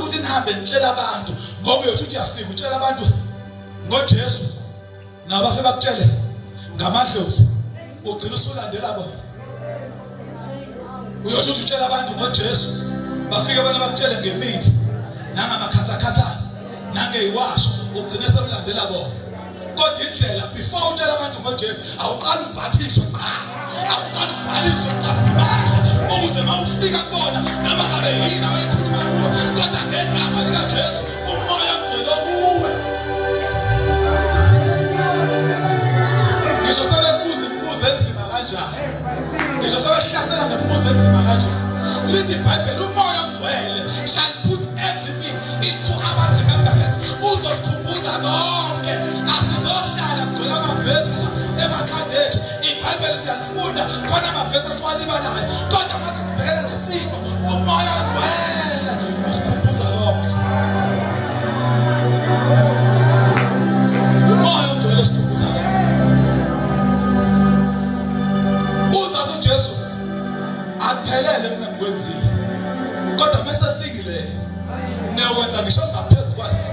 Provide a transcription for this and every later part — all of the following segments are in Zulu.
ukuthi nihambe nitshela abantu ngoba uyothi uthi uyafika utshela abantu ngoJesu nabo bafe bakutshele ngamadlozi ugcina usulandela bona. Uyothi uthi utshela abantu ngoJesu bafike abantu bakutshele ngemithi nangamakhathakhathana nangeyiwasho ugcine sewulandela bona. Kodwa indlela before utshela abantu ngoJesu awuqali ubhathiswe kuqala. Awuqali ubhaliswe kuqala ngamandla ukuze uma ufika kubona noma ngabe yini abayikhuluma kuwe kodwa ngegama likaJesu umoya ogcwele kuwe. Ngisho sebekubuza imibuzo enzima kanjani. Ngisho sebehlasela ngemibuzo enzima kanjani. Lithi iBhayibheli umoya ogcwele shall put everything into our remembrance. Uzosikhumbuza konke. Asizohlala kugcwele amavesi la emakhanda ethu. IBhayibheli siyalifunda khona amavesi esiwalibalayo. Kodwa mase sibhekene nesimo umoya ogcwele usikhumbuza konke. Umoya ogcwele usikhumbuza konke. Uzathi uJesu akuphelele mina ngikwenzile. Kodwa mase efikile niyokwenza ngisho ngaphezu kwalokho.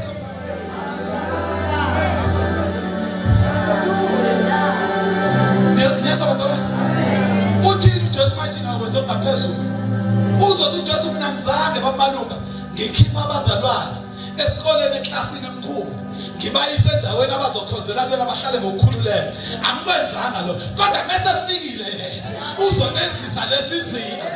Niyezwa bazalwane? Uthini uJesu manje ngakwenza okungaphezulu? Uzothi uJesu mina ngizange bamalunga ngikhipha abazalwane esikoleni eklasini emkhulu ngibayise endaweni abazokhonzela kuyona bahlale ngokukhululeka. Angikwenzanga lo kodwa mese efikile yena uzonenzisa lezi zinto.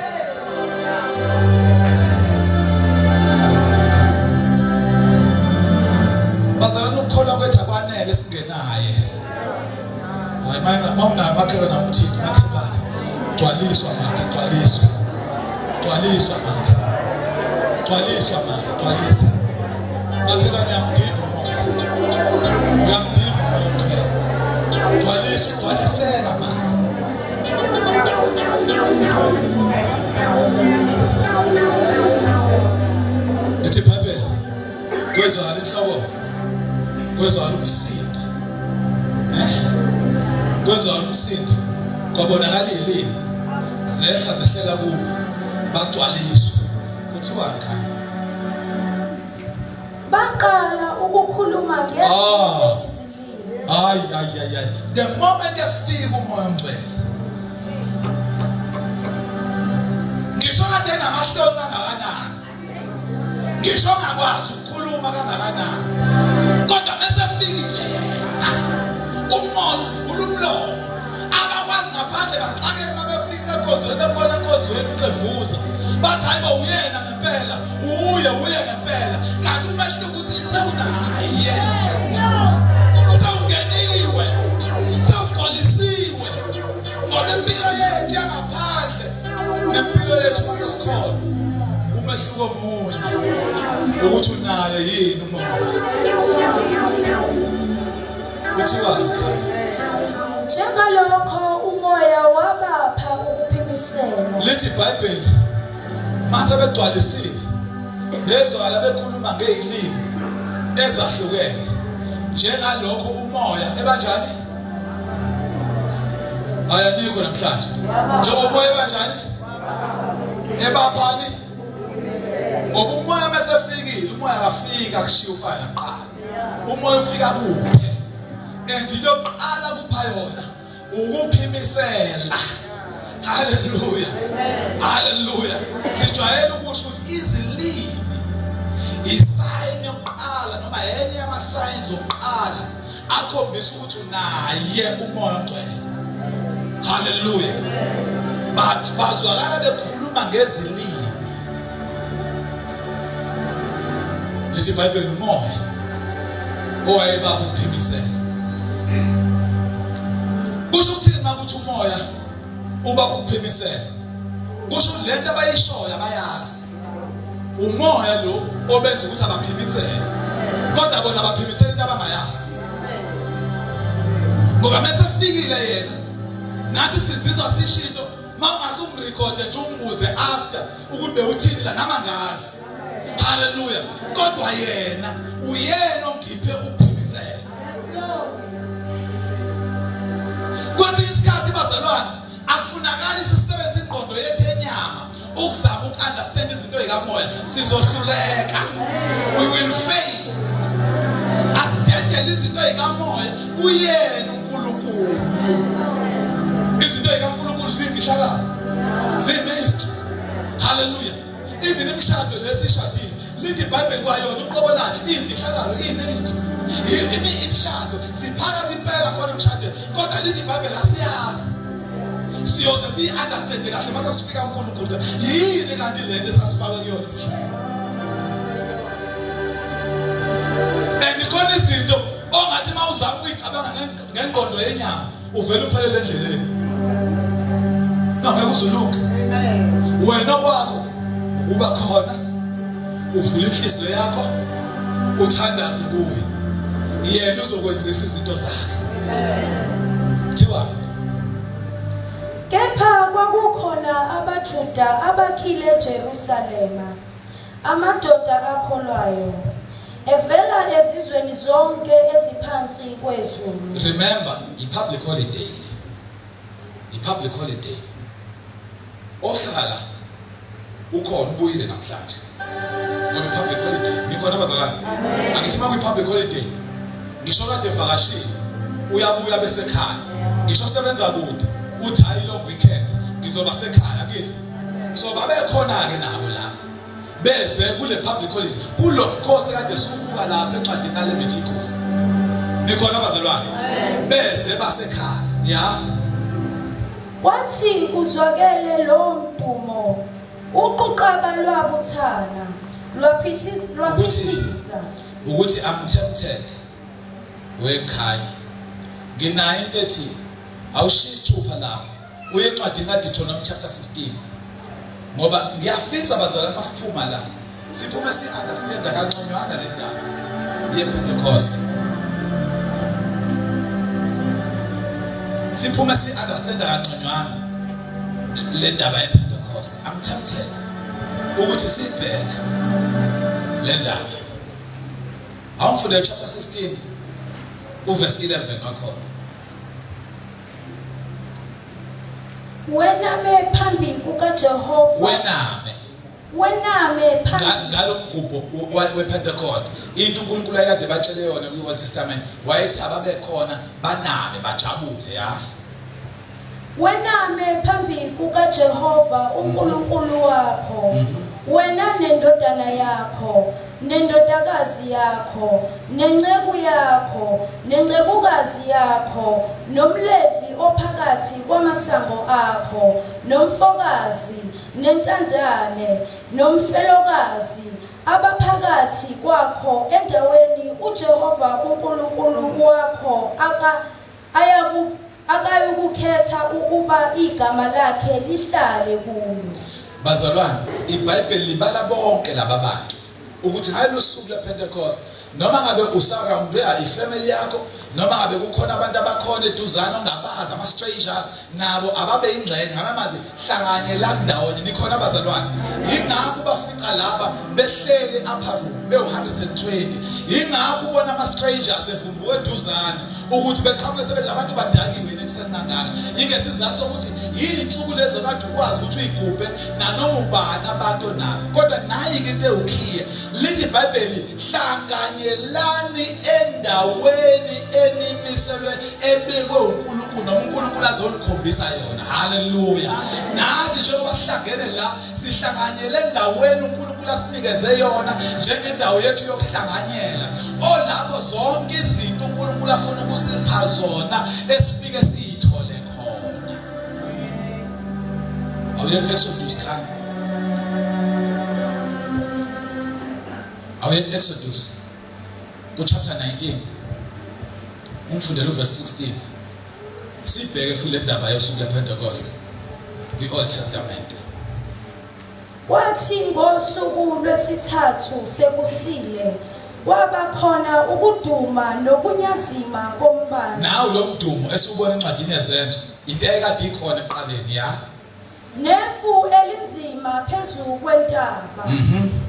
Bazalwane ukukholwa kwethu akwanele singenaye. Hayi manje mawunayo makhelwane awumthinti makhelwane. Gcwaliswa makhe gcwaliswa. Gcwaliswa makhe. Gcwaliswa makhe gcwaliswa. Makhelwane uyamdinga umoya. Uyamdinga umoya ongcwele. Gcwaliswa gcwaliseka makhe. Lithi iBhayibheli kwezwakala inhloko kwezwakala umsindo eh kwezwakala umsindo kwabonakala izilimi zehla zehlela kubo bagcwaliswa kuthiwa khanya Baqala ukukhuluma ngezinye Ah. izilimi. Hayi hayi hayi hayi. The moment efika umoya ongcwele. Ngisho kade namahloni kangakanani. Ngisho ngakwazi ukukhuluma kangakanani. Kodwa mase efikile yena umoya uvula umlomo. Abakwazi ngaphandle baxakeke uma befika enkonzweni bebona enkonzweni uqevuza. Bathi hayibo uyena ngempela, uye uye ngempela. Kanti umehluko uthi sewunaye. Sewungeniwe. Sewugcwalisiwe. Ngoba impilo yethu yangaphandle nempilo yethu mase sikhona umehluko munye ukuthi unaye yini umoya. Kuthiwani khaya? Njengalokho umoya wabapha ukuphimisela. Lithi iBhayibheli mase begcwalisile bezwakala bekhuluma ngezilimi ezahlukene njengalokho umoya ebanjani ayanikho namhlanje njengoba umoya ebanjani ebaphani ngoba umoya mesefikile umoya akafika kushiya ufana kuqala umoya ufika kuphe and into yokuqala kupha yona ukuphimisela haleluya haleluya sijwayele ukusho ukuthi izilimi isayini yokuqala noma enye yamasayini zokuqala akhombisa ukuthi unaye umoya ongcwele haleluya bazwakala bekhuluma ngezilimi lithi iBhayibheli umoya owayebapha ukuphimisela kusho ukuthini uma kuthi umoya ubapha ukuphimisela kusho ukuthi lento abayishoyo abayazi umoya lo obenza ukuthi abaphimisele kodwa bona baphimisela into abangayazi ngoba mesefikile yena nathi sizizwa sishinto uma ungase ungirekhode nje ungibuze after ukuthi bewuthini la nami angazi haleluya kodwa yena uyena ongiphe ukuphimisela kwesinye isikhathi bazalwane akufunakali sisebenzise ingqondo yethu yenyama ukuzama uku-understand izinto zikamoya. zikamoya sizohluleka. We will fail. Asidedele izinto zikamoya kuyena uNkulunkulu. Izinto zikaNkulunkulu ziyimfihlakalo, ziyimystery. Hallelujah. Even imishado lesishadile lithi iBhayibheli kwayona uqobo layo iyimfihlakalo, iyimystery. Imishado siphakathi impela khona emshadweni, kodwa lithi iBhayibheli asiyazi. Siyoze siyi-understande kahle mase sifika uNkulunkulu yini kanti le nto esasifake kuyona emhlabeni. And khona izinto ongathi uma uzama ukuyicabanga ngengqondo yenyama uvele uphelele endleleni. No, ngeke uzulunge. Wena kwakho ukuba khona uvula inhliziyo yakho uthandaze kuye, yena uzokwenzisa izinto zakhe. Kuthiwa Kepha kwakukhona abaJuda abakhile eJerusalema, amadoda akholwayo, evela ezizweni zonke eziphansi kwezulu. Remember, i-public holiday le. I-public holiday. Ohlala ukhona ubuyile namhlanje. Ngoba i-public holiday. Nikhona abazalwane? Angithi uma kuyi-public holiday, ngisho kade evakashile, uyabuya bese ekhaya. Ngisho sebenza kude, uthi hayi long weekend ngizoba sekhaya kithi. So babekhona-ke nabo la beze kule public holiday kulo mkhosi kade siwubuka lapha encwadini kaLeviticus. Nikhona abazalwane? Beze basekhaya ya. Kwathi kuzwakele lowo mdumo, uquqaba lwabuthana, lwaphithiza. Ukuthi I'm tempted wekhaya nginayo into ethi awushiyi isithupha lapho uye encwadini kaDeuteronomy chapter 16, ngoba ngiyafisa bazalwane masiphuma la siphume si-understanda kanconywana le ndaba yePentecost, siphume si-understanda kanconywana le ndaba yePentecost. I'm tempted ukuthi siyibheke le ndaba. Awufunde chapter 16 uverse 11 wakhona. Wename phambi kukaJehova. Wename. Wename phambi ngalo mgubho wePentecost. Into uNkulunkulu ayekade batshele yona kwi-Old Testament, wayethi ababekhona baname bajabule ya. Wename phambi kukaJehova uNkulunkulu wakho, wena nendodana yakho, nendodakazi yakho, nenceku yakho, nencekukazi yakho, nomLevi ophakathi kwamasango akho, nomfokazi, nentandane, nomfelokazi, abaphakathi kwakho endaweni uJehova uNkulunkulu wakho aka ayaku akayukukhetha ukuba igama lakhe lihlale kuyo. Bazalwane, iBhayibheli libala bonke laba bantu ukuthi ngalo suku lwePentecost, noma ngabe usurroundwe ifamily yakho, noma ngabe kukhona abantu abakhona eduzane ongabazi, ama-strangers, nabo ababe ingxenye ngamamazi, hlanganyelani ndawonye. Nikhona abazalwane? Yingakho bafica laba behleli upper room bewu-120. Yingakho ubona ama-strangers evumbuka eduzane ukuthi beqhamuke sebethi labantu badakiwe yini ekuseni kangaka. Yingesizathu sokuthi yiy'nsuku lezo kade ukwazi ukuthi uyigubhe nanoma ubani abantu onabo. Kodwa nayi-ke into ewukhiye, lithi iBhayibheli hlanganyelani endaweni enimiselwe ebekwe uNkulunkulu noma uNkulunkulu azonikhombisa yona. Haleluya. Nathi njengoba sihlangene la, sihlanganyele endaweni uNkulunkulu asinikeze yona njengendawo yethu yokuhlanganyela, olapho zonke izinto uNkulunkulu afuna ukusipha zona esifike siyithole khona. Awuye ku-Exodus khani, awuye ku-Exodus ku-chapter 19, ungifundele uverse 16, sibheke futhi le ndaba yosuku lwePentecost kwi-Old Testament. Kwathi ngosuku lwesithathu sekusile, kwaba khona ukuduma nokunyazima kombane. Nawu lo mdumo esiwubona encwadini yeZenzo, into eyayikade ikhona ekuqaleni ya. Nefu elinzima phezu kwentaba,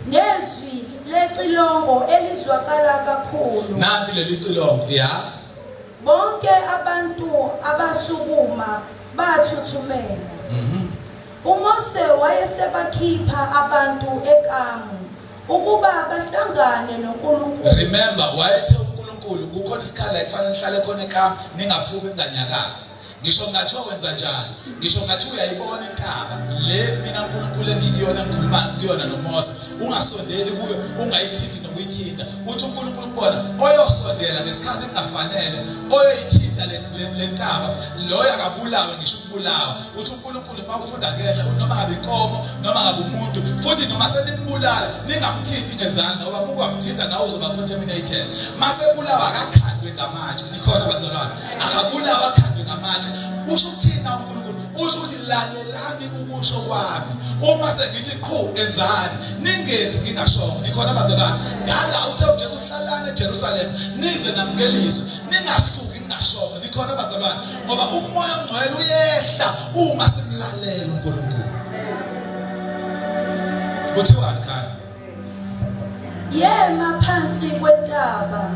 nezwi lecilongo elizwakala kakhulu. Nanti leli cilongo ya. Bonke abantu abasukuma bathuthumela. UMose wayesebakhipha abantu ekamu ukuba bahlangane noNkulunkulu. Remember, wayethe uNkulunkulu kukhona isikhala la kufanele nihlale khona ekamu, ningaphumi, ninganyakazi. Ngisho kungathiwa wenza njani, ngisho kungathiwa uyayibona intaba le mina uNkulunkulu engikuyona ngikhuluma kuyona noMose, ungasondeli kuyo, ungayithinti nokuyithinta. Uthi uNkulunkulu kubona oyosondela ngesikhathi kungafanele, oyoyithinta le ntaba, loyo akabulawe ngisho ukubulawa. Uthi uNkulunkulu uma ufunda ngenhla noma ngabe inkomo noma ngabe umuntu, futhi noma senimbulala ningamthinti ngezandla, ngoba uma ukwamthinta nawe uzoba contaminated. Masebulawa akakhandwe ngamatshe. Nikhona bazalwane? Akabulawa akhandwe ngamatshe. Usho ukuthini na uNkulunkulu? Usho ukuthi lalelani ukusho kwami, uma sengithi qhu enzani, ningenzi ngingashongo. Nikhona bazalwane? Ngala uthe uJesu hlalani eJerusalema nize namukeliswe, ningasuki ngingashongo. Nikhona bazalwane? Ngoba uMoya oNgcwele uyehla uma simlalela uNkulunkulu. Kuthiwani khaya? Yema phansi kwentaba,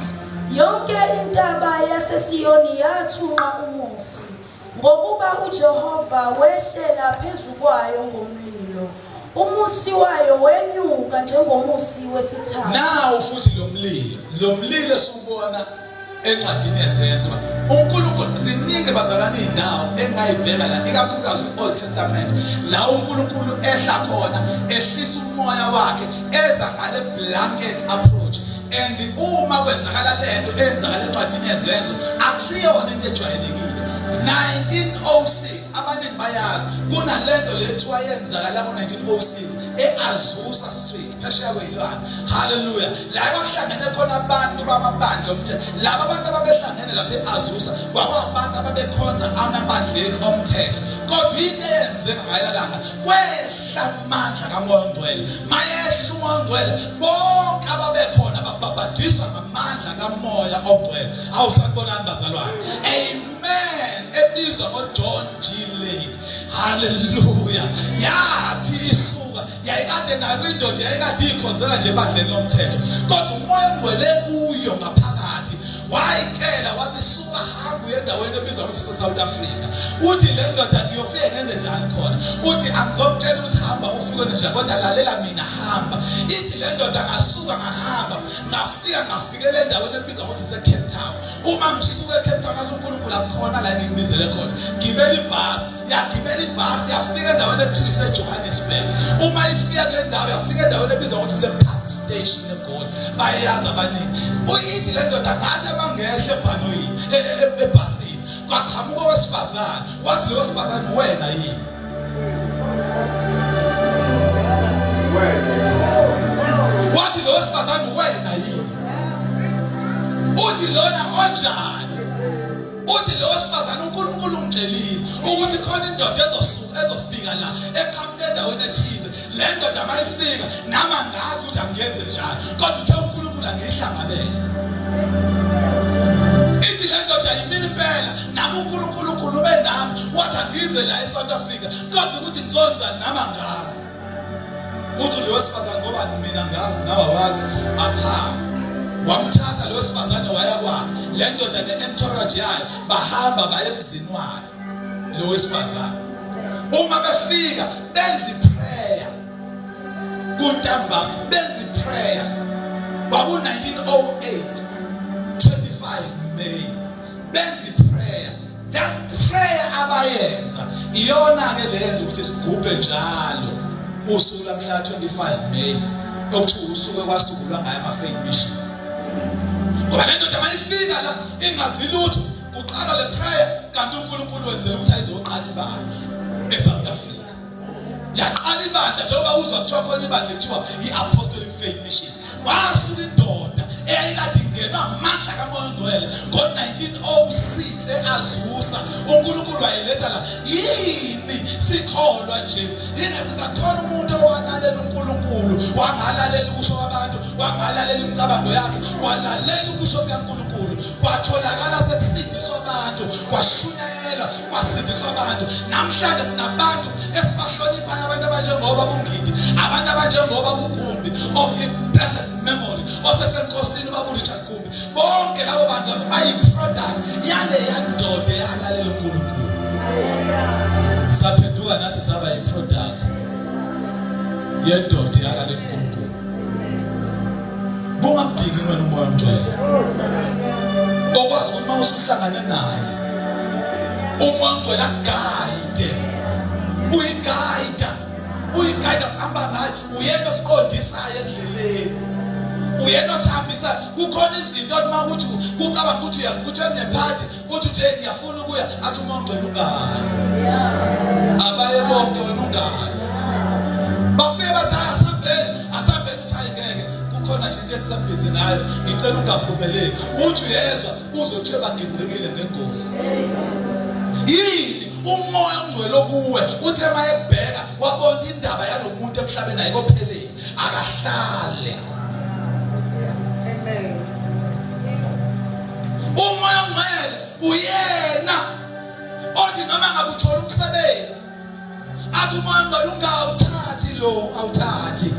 yonke intaba yaseSiyoni yathunqa umusi, ngokuba uJehova wehlela phezu kwayo ngomlilo, umusi wayo wenyuka njengomusi wesithako. Nawu futhi lo mlilo, lo mlilo esiwubona encwadini yeZenzo ngoba uNkulunkulu, ziningi bazalwane izindawo engayibheka la, ikakhulukazi ku-Old Testament, la uNkulunkulu ehla khona ehlisa umoya wakhe, eza ngale blanket approach. And uma kwenzakala lento eyenzakala encwadini yeZenzo, akusiyona into ejwayelekile. 1906, abaningi bayazi, kunalento lethiwa yenzakala ngo-1906 e-Azusa Street phesheya kweyilwane. Haleluya! La kwakuhlangene khona abantu bamabandla omthetho. Laba abantu ababehlangene lapha e-Azusa kwakuwabantu ababekhonza amabandleni omthetho. Kodwa into eyenzeka ngayela langa, kwehla amandla kaMoya oNgcwele. Mayehla uMoya oNgcwele, bonke ababekhona babhabhadiswa ngamandla kaMoya oNgcwele. Awu, sanibonani bazalwane. Amen. Ebizwa ngoJohn G. Lake. Haleluya. Yathi isuka, yayikade nayo kwindoda yayikade ikhonzela nje ebandleni lomthetho, kodwa uMoya oNgcwele kuyo ngaphakathi wayitshela wathi suka, hamba uye endaweni ebizwa ukuthi ise-South Africa. Uthi le ndoda, ngiyofike ngenze njani khona? Uthi angizokutshela ukuthi hamba ufike wenze njani, kodwa lalela mina, hamba. Ithi le ndoda, ngasuka ngahamba, ngafika ngafikela endaweni ebizwa ukuthi ise-Cape Town. Uma ngisuka e-Cape Town, athi uNkulunkulu akukhona la engikubizele khona, gibela ibhasi. Yagibela ibhasi yafika endaweni ekuthiwa iseJohannesburg. Uma ifika kule ndawo, yafika endaweni ebizwa ngokuthi ise-Park Station eGoli, bayayazi abaningi. Uyithi le ndoda, ngathi emangehla ebhanoyini, ebhasini, kwaqhamuka owesifazane, wathi lo wesifazane, wena yini? Wathi lo wesifazane, wena yini? Uthi lona, onjani? Uthi lo wesifazane, uNkulunkulu ungitshelile ukuthi khona indoda ezosuka ezofika la eqhamuka endaweni ethize. Le ndoda mayifika nami angazi ukuthi angiyenze njani, kodwa uthe uNkulunkulu angiyihlangabeze. Ithi le ndoda, yimina impela, nami uNkulunkulu ukhulume nami wathi angize la eSouth Africa, kodwa ukuthi ngizonzani nami angazi. Uthi lo wesifazane, ngoba mina ngazi nawe awazi, asihambe. Wamthatha lo wesifazane waya kwakhe, le ndoda ne-entourage yayo, bahamba baye emzini wayo lo wesifazane. Uma befika benza iprayer kuntambama, benza iprayer, kwaku-1908 25 May, benza iprayer. That prayer abayenza iyona ke leyenza ukuthi sigubhe njalo usuku lamhla 25 May, okuthiwa usuku ekwasungulwa ngayo ama-Faith Mission. Ngoba le ndoda mayifika la ingazi lutho, kuqala le prayer, kanti uNkulunkulu wenzela ukuthi ayizoqala ibandla eSouth Africa. Yaqala ibandla, njengoba uzwa kuthiwa khona ibandla ekuthiwa i-Apostolic Faith Mission. Kwasuka indoda eyayikade ingenwa amandla kaMoya oNgcwele ngo-1906 e-Azusa, uNkulunkulu wayeletha la. Yini sikholwa nje yingase sakhona umuntu owalalela uNkulunkulu, wangalalela ukusho kwabantu, wangalalela imicabango yakhe, walalela ukusho kukaNkulunkulu, kwatholakala sekusindiswa abantu, kwashunyayelwa, kwasindiswa abantu. Namhlanje sinabantu esibahloniphayo, abantu abanjengoba buNgidi, abantu abanjengoba buGumbi of his blessed memory, osesenkosini ubaba uRichard Gumbi. Bonke labo bantu labo bayi-product yaleya ndoda eyalalela uNkulunkulu. Saphenduka nathi saba yi-product. Yendoda yalale uNkulunkulu. Bungamdingi wena umoya ongcwele. Okwazi ukuthi uma usuhlangane naye umoya ongcwele akuguide. Uyiguide. Uyiguide sihamba ngayo, uyena osiqondisayo endleleni. Uyena osihambisa kukhona izinto othi uma ukuthi kucabanga ukuthi uyakuthi enephathi uthi uthi hey ngiyafuna ukuya athi uma ungcwele ungayi abaye bonke wena ungayi bafike bathi asambeni asambeni uthi hayi ngeke kukhona nje into engisabhizi ngayo ngicela ungaphumeleli uthi uyezwa uzwe kuthiwe bagingqikile ngengozi yini umoya ongcwele okuwe uthe mayekubheka wabona indaba yalomuntu emhlabeni ayikopheleli akahlale Amen. Umoya ongcwele uyena othi noma ngabe uthola umsebenzi athi umoya ongcwele ungawuthathi lo awuthathi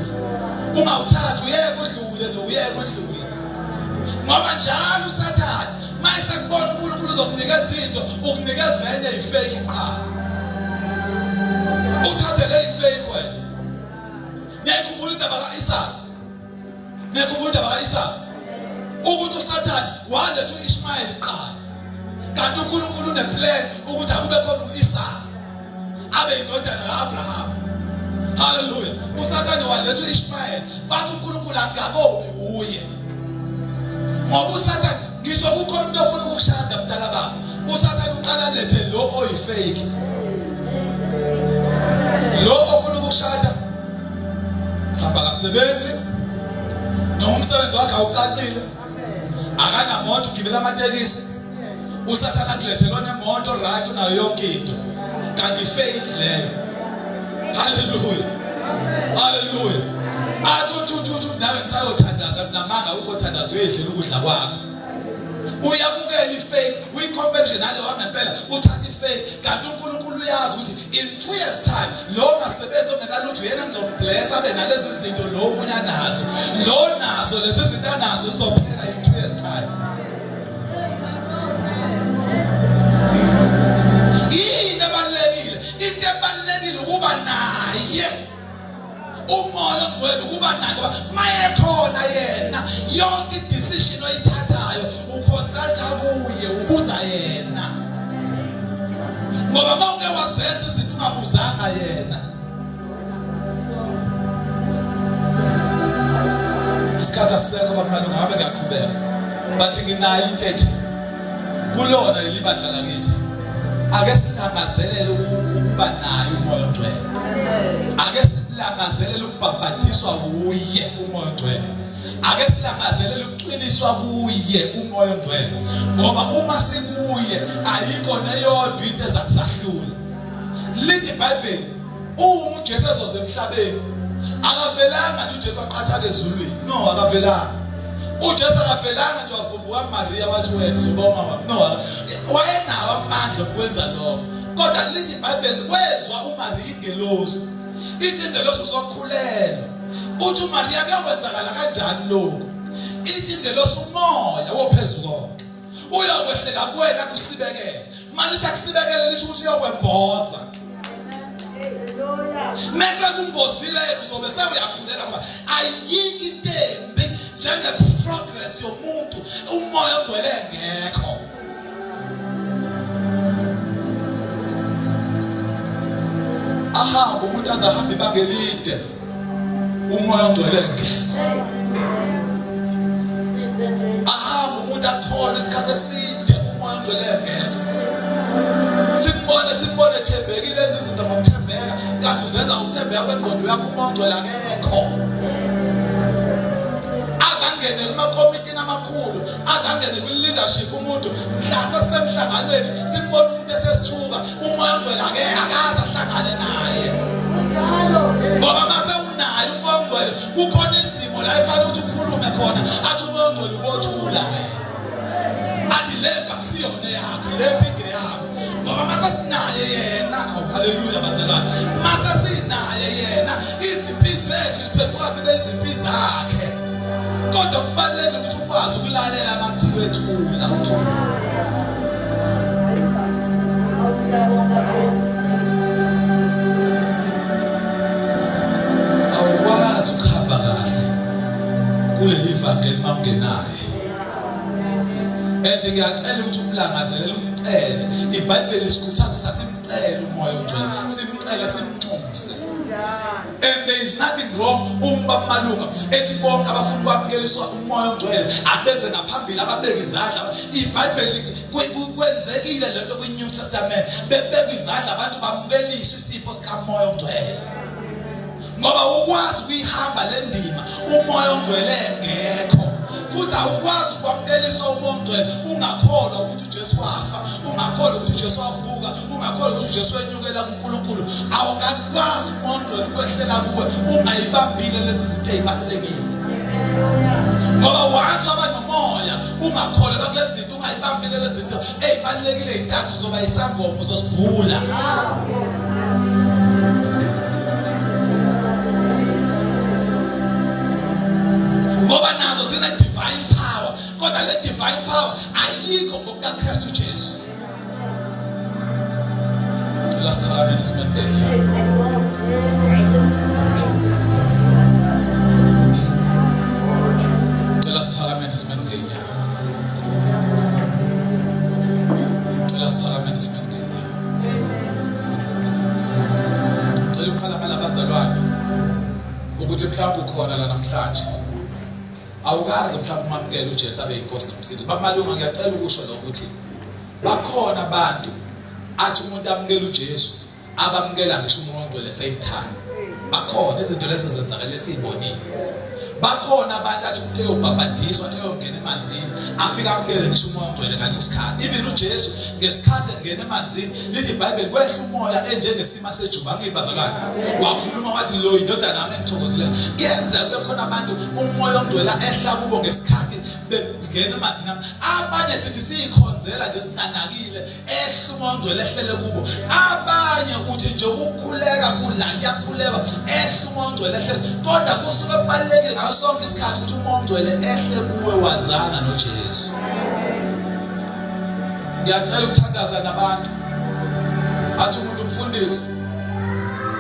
ungawuthathi uyeke udlule lo uyeke udlule ngoba njalo usathane mayesekubona uNkulunkulu uzokunikeza into ukunikeza enye ifake iqala uthathe le ifake wena Niyayikhumbula indaba ka-Isaka? Niyayikhumbula indaba ka-Isaka? Ukuthi uSathane waletha u-Ishmayeli kuqala. Kanti uNkulunkulu uneplan ukuthi akube khona u-Isaka abe indodana ka-Abraham. Haleluya. USathane waletha u-Ishmayeli bathi uNkulunkulu akakobi uye. Ngoba uSathane ngisho kukhona umuntu ofuna ukukushada mntaka baba. USathane uqala lethe lo oyifake. Lo ofuna ukukushada mhlawumbe akasebenzi noma umsebenzi wakhe awucacile akanamoto ugibela amatekisi usathana akulethe lona emoto right unayo yonke into kanti faith leyo haleluya haleluya athi uthi uthi uthi nawe ngisayothandaza namanga ukothandaza uyedlela ukudla kwakho uyamukela ifake uyicompetition nalo wangempela uthatha ifake kanti uNkulunkulu uyazi ukuthi in 2 years time lo ngasebenzi ongenalutho uyena ngizombless abe nalezi zinto lo omunye anazo lo nazo lezi zinto anazo zizophela in 2 years time yini ebalulekile into ebalulekile ukuba naye umoya ogcwele ukuba naye ngoba mayekhona yena yonke i-decision oyithathayo uconsulta kuye ubuza yena ngoba uma uke wazenza izinto ungabuzanga yena isikhathi asisekho bamalunga ngabe ngiyaqhubeka but nginayo into ethi kulona leli bandla lakithi ake silangazelele ukuba naye umoya ongcwele ake silangazelele ukubhabhadiswa wuye umoya ongcwele ake silangazelele ukucwiliswa kuye umoya ongcwele ngoba uma sikuye ayikho neyodwa into ezakusahlula lithi iBhayibheli uma uJesu ezoza emhlabeni akavelanga nje uJesu waqhathaka ezulwini no akavelanga uJesu akavelanga nje wavumbuka kuMaria wathi wena uzoba umama no wayenawo amandla okwenza lokho kodwa lithi iBhayibheli kwezwa uMaria ingelosi ithi ingelosi uzokhulelwa uthi uMaria kuyokwenzakala kanjani lokhu ithi ingelosi umoya wophezulu konke uyokwehlela kuwena kusibekele malithi akusibekele lisho ukuthi uyokwemboza mese kumbozile yena uzobe sewuyakhulela ngoba ayikho into embi njenge-progress yomuntu umoya ogcwele ngekho ahambe umuntu aze ahambe ibanga elide umoya ongcwele ngekho ahambe umuntu akholwe isikhathi eside umoya ongcwele ngekho simbone simbone ethembekile enza izinto ngokuthembeka kanti uzenza ngokuthembeka kwengqondo yakho umoya ongcwele akekho azangene kumakomitini amakhulu azangene kwi-leadership umuntu mhla sesisemhlanganweni simbona umuntu esesithuka umoya ongcwele ake akaze ahlangane naye ngoba mase unaye umoya ongcwele kukhona izimo la efanele ukuthi ukhulume khona athi umoya ongcwele ubothula wena athi le akusiyona yakho le phinde yakho ngoba mase sinaye yena haleluya bazalwane mase sinaye yena izimpi zethu ziphenduka zibe izimpi zakhe kodwa kubalulekile ukuthi ukwazi ukulalela uma kuthiwe thula uthula Kuleli vangeli mawungenaye. And ngiyacela ukuthi umlangazelele umcele. IBhayibheli lisikhuthaza ukuthi asimcele uMoya oNgcwele, simcele simnxuse. And there is nothing wrong uma bamalunga ethi bonke abafuna ukwamukeliswa uMoya oNgcwele abeze ngaphambili ababeke izandla. IBhayibheli kwenzekile lento kwi-New Testament, bebeka izandla abantu bamukeliswe isipho sikaMoya oNgcwele. Ngoba ukwazi ukuyihamba le ndima uMoya oNgcwele engekho, futhi awukwazi ukwamukeliswa uMoya oNgcwele ungakholwa ukuthi uJesu wafa, ungakholwa ukuthi uJesu wavuka, ungakholwa ukuthi uJesu wenyukela kuNkulunkulu. Awukakwazi uMoya oNgcwele ukwehlela kuwe ungayibambile lezi zinto ezibalulekile, ngoba once waba nomoya ungakholelwa kulezi zinto, ungayibambile lezi zinto ezibalulekile ezintathu, uzoba isangoma, uzosibhula. Ngoba nazo zine divine power, kodwa le divine power ayikho ngokukaKristu Jesu. Cela siphakameni simentele. Cela siphakameni simentele. Cela siphakameni simentele. Cela uqala ngalabazalwane ukuthi mhlawumbe ukhona la namhlanje awukaze mhlawumbe umamukele uJesu abe yinkosi nomsindisi. Bamalunga ngiyacela ukusho lokho ukuthi bakhona abantu athi umuntu amukele uJesu abamukela ngisho uMoya oNgcwele same time. Bakhona izinto lezi zenzakele esizibonile. Bakhona abantu athi umuntu eyobhabhadiswa eyongena emanzini afike amukele ngisho uMoya oNgcwele ngaleso sikhathi. Even uJesu ngesikhathi engena emanzini lithi iBhayibheli kwehla umoya enjengesima sejuba ngibazalwane. Wakhuluma wathi lo indodana yami engithokozile. Kuyenzeka kube khona abantu uMoya oNgcwele ehla kubo ngesikhathi bengena emanzini. Abanye sithi siyikhonzela nje singanakile ehla uMoya oNgcwele ehlele kubo. Abanye uthi nje ukukhuleka kula kuyakhuleka ehla uMoya oNgcwele ehlele, kodwa kusuke kubalulekile ngaso sonke isikhathi ukuthi uMoya oNgcwele ehle kuwe wazana noJesu. Ngiyacela ukuthandaza nabantu. Athi umuntu mfundisi,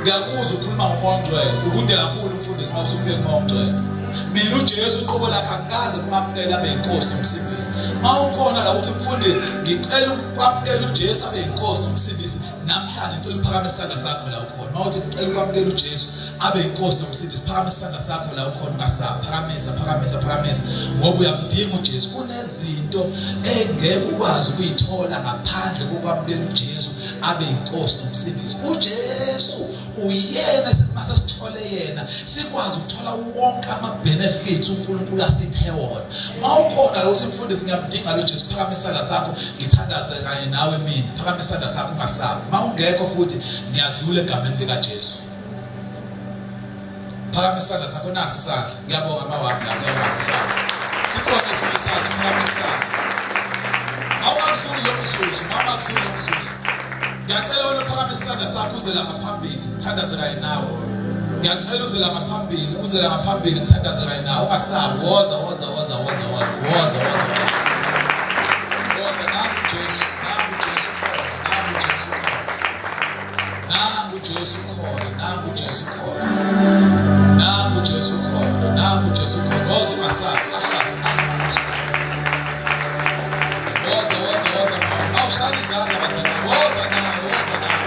ngiyakuzwa ukhuluma ngoMoya oNgcwele, ukude kakhulu mfundisi uma usufika kuMoya oNgcwele. Mina uJesu uqobo lakhe angikaze ngimamukele abe yinkosi nomsindisi. Uma ukhona la uthi mfundisi, ngicela ukwamukela uJesu abe yinkosi nomsindisi namhlanje, ngicela uphakamise isandla sakho la ukhona. Uma uthi ngicela ukwamukela uJesu abe yinkosi nomsindisi, phakamisa isandla sakho la ukhona, ungasabi. Phakamisa, phakamisa, phakamisa, ngoba uyamdinga uJesu. Kunezinto engeke ukwazi ukuyithola ngaphandle kokwamukela uJesu abe yinkosi nomsindisi. uJesu uyena mase sithole yena sikwazi ukuthola wonke ama-benefits uNkulunkulu asiphe wona. Uma ukhona la uthi mfundisi ngiyamdinga lo Jesu, phakamisa isandla sakho ngithandaze kanye nawe mina. Phakamisa isandla sakho ungasabi. Uma ungekho futhi ngiyadlula egameni likaJesu. Phakamisa isandla sakho, nasi isandla. Ngiyabonga mawami la, ngiyabonga sisi wami. Sikhona esinye isandla, phakamisa isandla. Awungadluli lo mzuzu, mawungadluli lo mzuzu. Ngiyacela wena uphakamise isandla sakho uze la ngaphambili, ngithandaze kanye nawe. Ngiyacela uze la ngaphambili, uze la ngaphambili ngithandaze kanye nawe. Ungasabi, woza, woza, woza, woza, woza, woza, woza, woza. Woza, nangu Jesu, nangu Jesu khona, nangu Jesu khona. Nangu Jesu khona, nangu Jesu khona. Nangu Jesu khona, nangu Jesu khona. Woza ungasabi, ashazi. Woza, woza, woza. Awushaya izandla bazalwane. Woza nawe, woza nawe.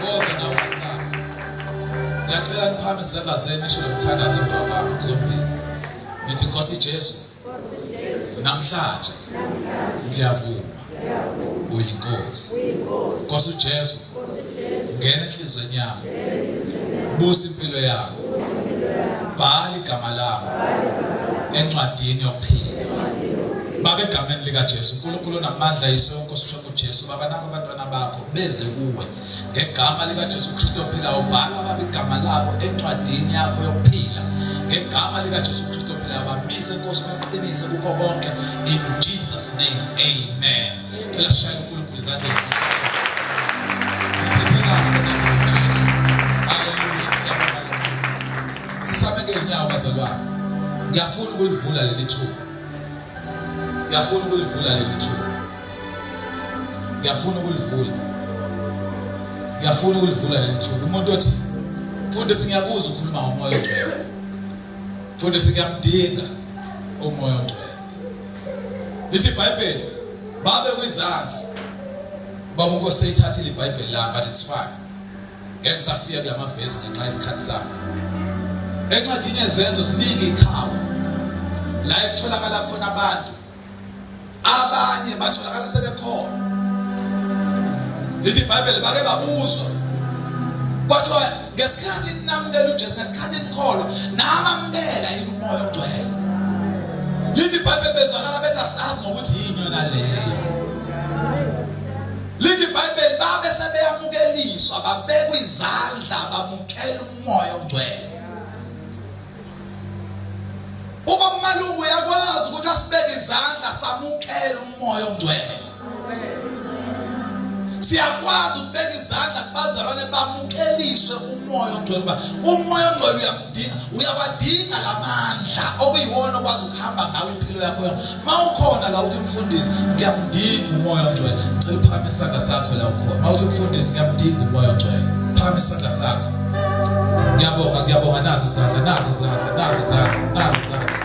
Woza nawe ungasabi. Ngiyacela niphakamise izandla zenu nisho lokuthandaza emva kwami zombili. Nithi Nkosi Jesu, namhlanje ngiyavuma uyinkosi. Nkosi uJesu, ngena enhliziyweni yami, busa impilo yami, bhala igama lami encwadini yokuphila. Baba, egameni likaJesu, uNkulunkulu onamandla, Yise wenkosi uJesu, Baba, nabo abantwana bakho beze kuwe ngegama likaJesu Kristu ophilayo. Bhala Baba igama labo encwadini yakho yokuphila ngegama likaJesu Kristu ophilayo. Bamise Nkosi, baqinise kukho konke, in Jesus name, amen. Cela sishayele uNkulunkulu izandla ezinkulu. Ngiphethe kahle nakuthi Jesu. Haleluya, siyabonga kakhulu. Sisame ngeenyawo bazalwane. Ngiyafuna ukulivula leli thuba. Ngiyafuna ukulivula leli thuba. Ngiyafuna ukulivula. Ngiyafuna ukulivula leli thuba. Umuntu othi Mfundisi ngiyakuzwa ukhuluma ngomoya ongcwele. Mfundisi ngiyamdinga umoya ongcwele. Lithi iBhayibheli babe kwizandla. Baba uNkosi seyithathile iBhayibheli lami but it's fine. Ngeke ngisafika kulama vesi ngenxa yesikhathi sami. Encwadini yezenzo ziningi ikhawu la ekutholakala khona abantu abanye batholakala sebekhona lithi iBhayibheli bake babuzwa kwathiwa ngesikhathi ninamukela uJesu ngesikhathi nikholwa namamukela yini umoya ogcwele lithi iBhayibheli bezwakala bethi asazi ngokuthi yini yona leyo lithi iBhayibheli babe sebeyamukeliswa babekwa izandla bamukela umoya ogcwele Ubaba Malungu uyakwazi ukuthi asibeke izandla samukele umoya ongcwele. Siyakwazi ukubeka izandla kubazalwane bamukeliswe umoya ongcwele ngoba umoya ongcwele uyamdinga, uyawadinga lamandla okuyiwona okwazi ukuhamba ngawo impilo yakho yonke. Mawukhona la uthi mfundisi ngiyamdinga umoya ongcwele. Ngicela uphakamise isandla sakho la ukhona. Mawuthi mfundisi ngiyamdinga umoya ongcwele. Phakamisa isandla sakho. Ngiyabonga, ngiyabonga nazi izandla, nazi izandla, nazi izandla, nazi izandla.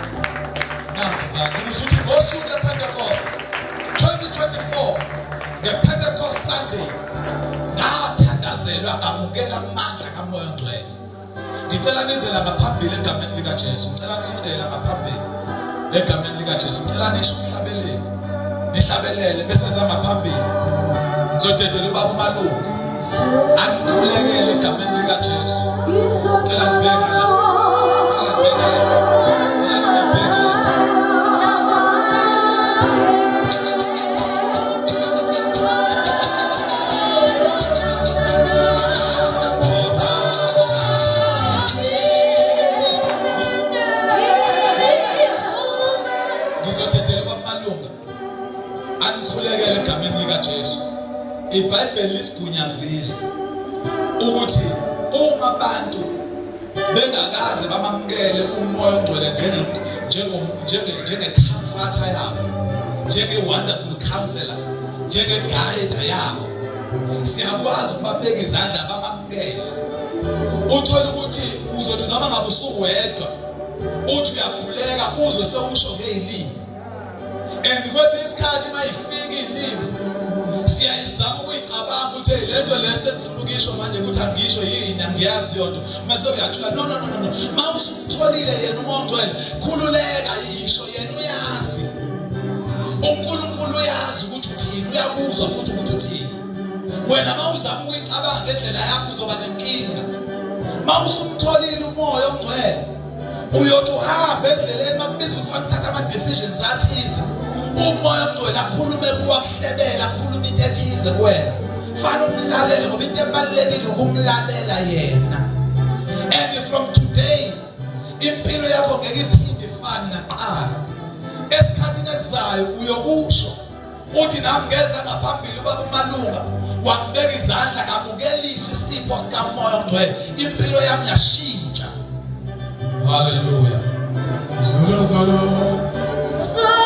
Nazi izandla. Kusho ukuthi ngosuku lePentecost 2024 ngePentecost Sunday ngathandazelwa ngamukela amandla kamoya ongcwele. Ngicela nize la ngaphambili egameni likaJesu. Ngicela nisondele la ngaphambili egameni likaJesu. Ngicela nisho umhlabeleli. Nihlabelele bese za ngaphambili. Ngizodedela ubaba uMalunga. Anikhulekele egameni likaJesu. Ngicela nibheka la. Ngicela nibheka la. Ngicela nibheka la. Ngizodedela kwamalunga anikhulekele egameni likaJesu. IBhayibheli lisigunyazile ukuthi uma abantu bengakaze bamamukele umoya ongcwele njenge-comforter yabo njenge-wonderful counselor njenge-guide yabo siyakwazi ukubabeka izandla bamamukele uthole ukuthi uzothi noma ngabe usuwedwa uthi uyakhuleka uzwe sewusho ngeyilimi and kwesinye isikhathi uma ifika ilimi siyayizama ukuyicabanga ukuthi hey lento le sengifuna ukuyisho manje ukuthi angisho yini angiyazi leyo nto mase uyathula no no no no uma usumtholile yena umoya ongcwele khululeka yisho yena uyazi uNkulunkulu uyazi ukuthi uthini uyakuzwa futhi ukuthi uthini wena uma uzama ukuyicabanga ngendlela yakho uzoba nenkinga uma usumtholile umoya ongcwele uyothi uhambe endleleni makubiza ukuthi fanele uthathe ama-decisions athize umoya ongcwele akhulume kuwe akuhlebele akhulume into ethize kuwena fanele umlalele ngoba into ebalulekile ukumlalela yena and from today impilo yakho ngeke iphinde ifane naqala esikhathini esizayo uyokusho uthi nami ngeza ngaphambili ubaba umalunga wangibeka izandla ngamukelisa isipho sikamoya ongcwele impilo yami yashintsha haleluya zolo zolo zolo.